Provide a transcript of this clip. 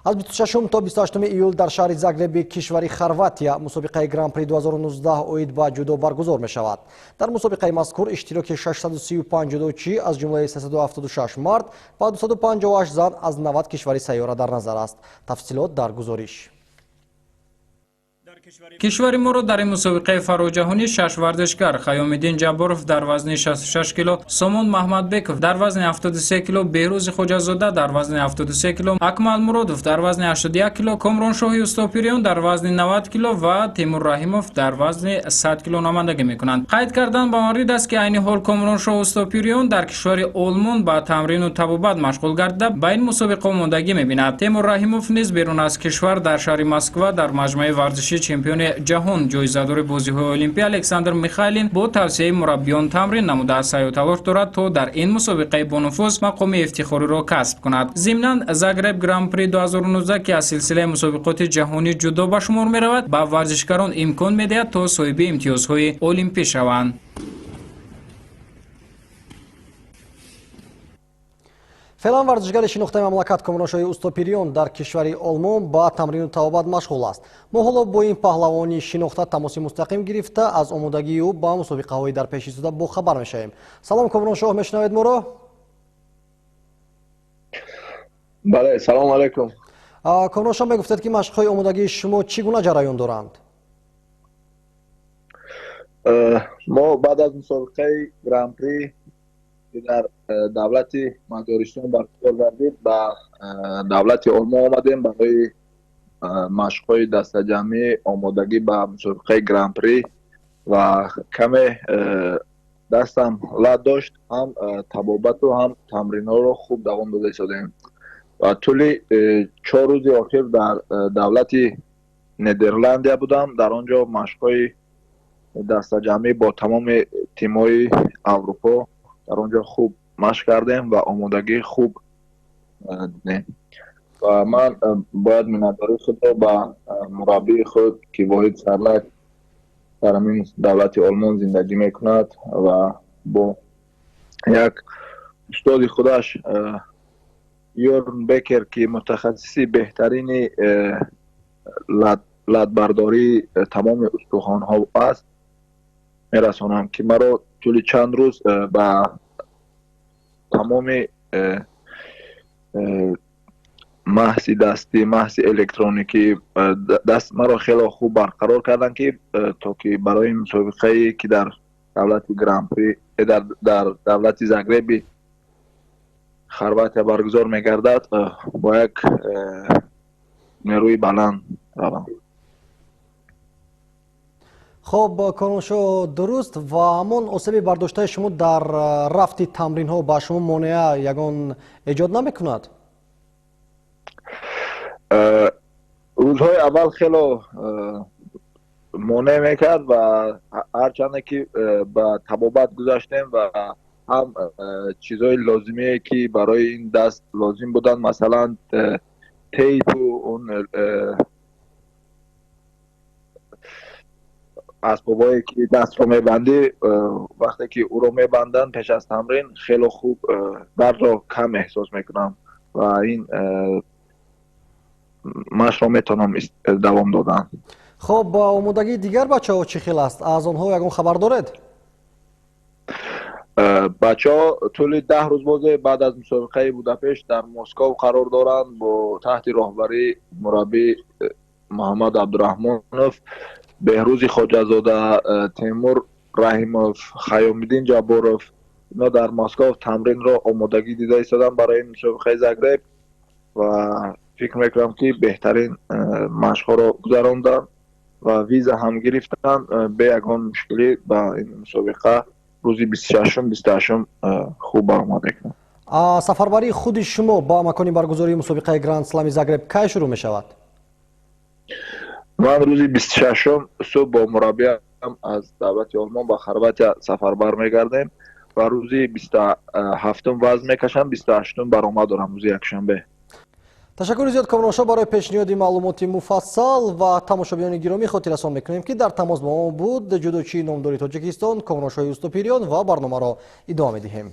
Аз 26 то 28 июл дар шаҳри Загреби кишвари Хорватия мусобиқаи Гран-при 2019 оид ба ҷудо баргузор мешавад. Дар мусобиқаи мазкур иштироки 635 ҷудочӣ аз ҷумлаи 376 мард ва 258 зан аз 90 кишвари сайёра дар назар аст. Тафсилот дар гузориш. Кишвари моро дар ин мусобиқаи фароҷаҳонӣ шаш варзишгар Хайёмиддин Ҷабборов дар вазни 66 кило, Сомон Маҳмадбеков дар вазни 73 кило, Беҳрӯзи Хоҷазода дар вазни 73 кило, Акмал Муродов дар вазни 81 кило, Комроншоҳи Устопириён дар вазни 90 кило ва Темур Раҳимов дар вазни 100 кило намояндагӣ мекунанд. Қайд кардан ба маврид аст, ки айни ҳол Комроншоҳ Устопириён дар кишвари Олмон ба тамрину табобат машғул гардида, ба ин мусобиқа омодагӣ мебинад. Темур Раҳимов низ берун аз кишвар дар шаҳри Москва дар маҷмӯаи варзиши чемпиони ҷаҳон, ҷоизадори бозиҳои Олимпӣ Александр Михайлин бо тавсияи мураббиён тамрин намуда, саъю талош дорад, то дар ин мусобиқаи бонуфуз мақоми ифтихориро касб кунад. Зимнан, Загреб Гран-при 2019, ки аз силсилаи мусобиқоти ҷаҳонӣ ҷудо ба шумор меравад, ба варзишгарон имкон медиҳад, то соҳиби имтиёзҳои олимпӣ шаванд. Феълан варзишгари шинохтаи мамлакат Комроншоҳи Устопириён дар кишвари Олмон ба тамрину табобат машғул аст. Мо ҳоло бо ин паҳлавони шинохта тамоси мустақим гирифта, аз омодагии ӯ ба мусобиқаҳои дар пеш истода бохабар мешавем. Салом, Комроншоҳ, мешунавед моро? Бале, салом алайкум. Комроншоҳ, мегуфтед, ки машқҳои омодагии шумо чӣ гуна ҷараён доранд? Мо баъд аз мусобиқаи Гран-при, ки дар давлати Маҷористон баргузор гардид, ба давлати Олмон омадем барои машқҳои дастаҷамъӣ, омодагӣ ба мусобиқаи Гран-при ва каме дастам лат дошт, ҳам табобату ҳам тамринҳоро хуб давом дода истодем ва тӯли 4 рӯзи охир дар давлати Нидерландия будам. Дар он ҷо машқҳои дастаҷамъӣ бо тамоми тимҳои Аврупо, дар он ҷо хуб машқ кардем ва омодагии хуб дидем. Ва ман бояд миннатдории худро ба мураббии худ, ки Воҳид Сарлак дар ҳамин давлати Олмон зиндагӣ мекунад ва бо як устоди худаш Йорн Бекер, ки мутахассиси беҳтарини латбардории тамоми устухонҳо аст, мерасонам, ки маро тӯли чанд рӯз ба тамоми маҳси дастӣ, маҳси электроникӣ даст маро хело хуб барқарор карданд, ки то ки барои мусобиқае, ки дар давлати Гран-при дар давлати Загреби Хорватия баргузор мегардад, бо як нерӯи баланд равам. Хоб, Комроншоҳ, дуруст. Ва ҳамон осеби бардоштаи шумо дар рафти тамринҳо ба шумо монеа ягон эҷод намекунад? Рӯзҳои аввал хело монеъ мекард ва ҳарчанде ки ба табобат гузаштем ва ҳам чизҳои лозимие, ки барои ин даст лозим буданд, масалан тейпу он асбобҳое, ки дастро мебандӣ, вақте ки ӯро мебанданд пеш аз тамрин, хело хуб дардро кам эҳсос мекунам ва ин машқро метавонам давом додан. Хоб, омодагии дигар бачаҳо чӣ хел аст? Аз онҳо ягон хабар доред? Бачаҳо тӯли 10 рӯз бозе баъд аз мусобиқаи Будапешт дар Москов қарор доранд бо таҳти роҳбарии мураббӣ Муҳаммад Абдураҳмонов. Беҳрӯзи Хоҷазода, Темур Раҳимов, Хайёмиддин Ҷабборов, ино дар Москов тамринро омодагӣ дида истоданд барои мусобиқаи Загреб ва фикр мекунам, ки беҳтарин машқҳоро гузаронданд ва виза ҳам гирифтанд. Бе ягон мушкилӣ ба ин мусобиқа рӯзи 26-ум, 28-ум хуб баромад мекунанд. Сафарбарии худи шумо ба макони баргузории мусобиқаи Гранд Слами Загреб кай шурӯъ мешавад? Ман рӯзи 26-ум субҳ бо мураббиам аз давлати Олмон ба Хорватия сафарбар мегардем ва рӯзи 27-ум вазн мекашам, 28-ум баромад дорам, рӯзи якшанбе. Ташаккури зиёд, Комроншоҳ, барои пешниҳоди маълумоти муфассал. Ва тамошобинони гиромӣ, хотиррасон мекунем, ки дар тамос бо мо буд ҷудочии номдори Тоҷикистон Комроншоҳи Устопириён ва барномаро идома медиҳем.